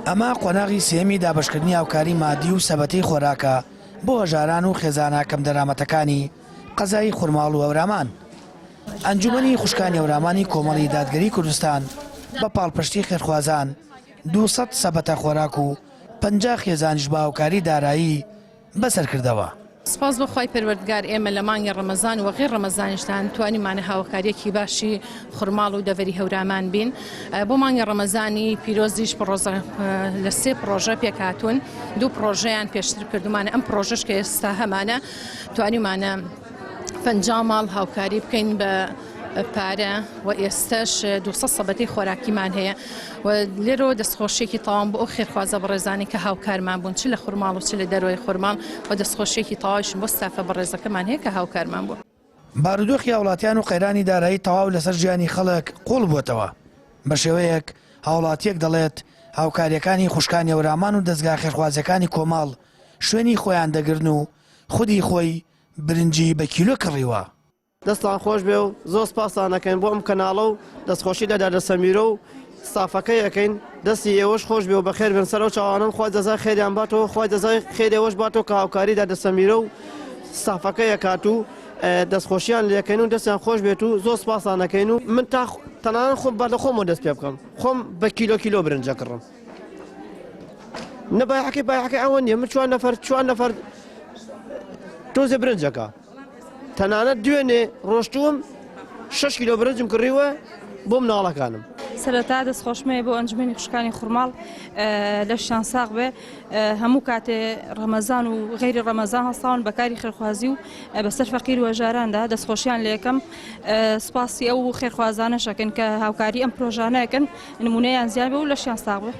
ئەمە قۆناغی سێیەمی دابەشکردنی هاوکاری مادی و سەبەتەی خۆراکە بۆ هەژاران و خێزانە کەمدەرامەتەکانی قەزای خورماڵ و هەورامان. ئەنجومەنی خوشکانی هەورامانی کۆمەڵی دادگەری کوردستان بە پاڵپشتی خێرخوازان 200 سەبەتە خۆراک و 50 خێزانیش بە هاوکاری دارایی بەسەرکردەوە. سپاس بۆ خوای پەروەردگار ئێمە لە مانگی ڕەمەزان و غیر ڕەمەزانیشدان توانیمانە هاوکاریەکی باشی خورماڵ و دەڤەری هەورامان بین بۆ مانگی ڕەمەزانی پیرۆزیش پڕۆزە لە سێ پڕۆژە پێکهاتوون دوو پڕۆژەیان پێشتر کردومانە ئەم پڕۆژەش کە ئێستا هەمانە توانیمانە 50 ماڵ هاوکاری بکەین بە پارە و ئێستەش 200 سەبەتەی خۆراکیمان هەیە و لێرەوە دەستخۆشیەکی تەواوم بۆ ئەو خێرخوازە بەڕێزانەی کە هاوکارمان بوون چ لە خورماڵ و چ لە دەرەوەی خورماڵ و دەستخۆشیەکی تەواویشم بۆ ستافە بەڕێزەکەمان هەیە کە هاوکارمان بوون. بارودۆخی هاوڵاتیان و قەیرانی دارایی تەواو لەسەر ژیانی خەڵک قوڵ بووەتەوە، بە شێوەیەک هاوڵاتییەک دەڵێت، هاوکارییەکانی خوشکانی هەورامان و دەزگا خێرخوازییەکانی کۆمەڵ شوێنی خۆیان دەگرن و خودی خۆی برنجی بە کیلۆ کڕیوە. دەستتان خۆش بێ و زۆر سپاستان ئەکەین بۆ ئەم کەناڵە و دەستخۆشی لە دادە سەمیرە و ستافەکەی ئەکەین دەستی ئێوەش خۆش بێ و بەخێر بێن سەر ئەو چاوانەم خوای جەزای خێریان باتەوە خوای جەزای خێری ئێوەش باتەوە کە هاوکاری دادە سەمیرە و ستافەکەی ئەکات و دەستخۆشیان لێکەین و دەستیان خۆش بێت و زۆر سپاستان ئەکەین و من تا تەنانەت خۆم بە لە خۆمەوە دەست پێ بکەم خۆم بە کیلۆ کیلۆ برنج ئەکڕم نە بایعەکەی بایعەکەی ئەوە نییە من چوار نەفەر چوار نەفەر تۆزێ برنجەکە تەنانەت دوێنێ ڕۆشتووم شەش کیلۆ برنجم کڕیوە بۆ مناڵەکانم. سەرەتا دەستخۆشمەیە بۆ ئەنجومەنی خوشکانی خورماڵ لەشیان ساغ بێ هەموو کاتێ ڕەمەزان و غەیری ڕەمەزان هەڵساون بە کاری خێرخوازی و بەسەر فەقیر و هەژاراندا دەستخۆشیان لێکەم سوپاسی ئەو خێرخوازانەشەکەن کە هاوکاری ئەم پرۆژانەکەن نمونەیان زیاد بێ و لەشیان ساغ بێ.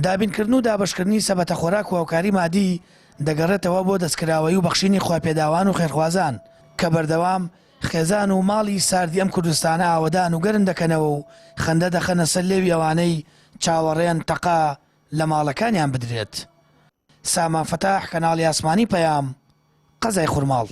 دابینکردن و دابەشکردنی سەبەتە خۆراک و هاوکاری مادی دەگەڕێتەوە بۆ دەستکراوەیی و بەخشینی خواپێداوان و خێرخوازان کە بەردەوام خێزان و ماڵی ساردی ئەم کوردستانە ئاوەدان و گەرم دەکەنەوە و خەندە دەخەنە سەر لێوی ئەوانەی چاوەڕێن تەقە لە ماڵەکانیان بدرێت. سامان فەتاح، کەناڵی ئاسمانی پەیام، قەزای خورماڵ.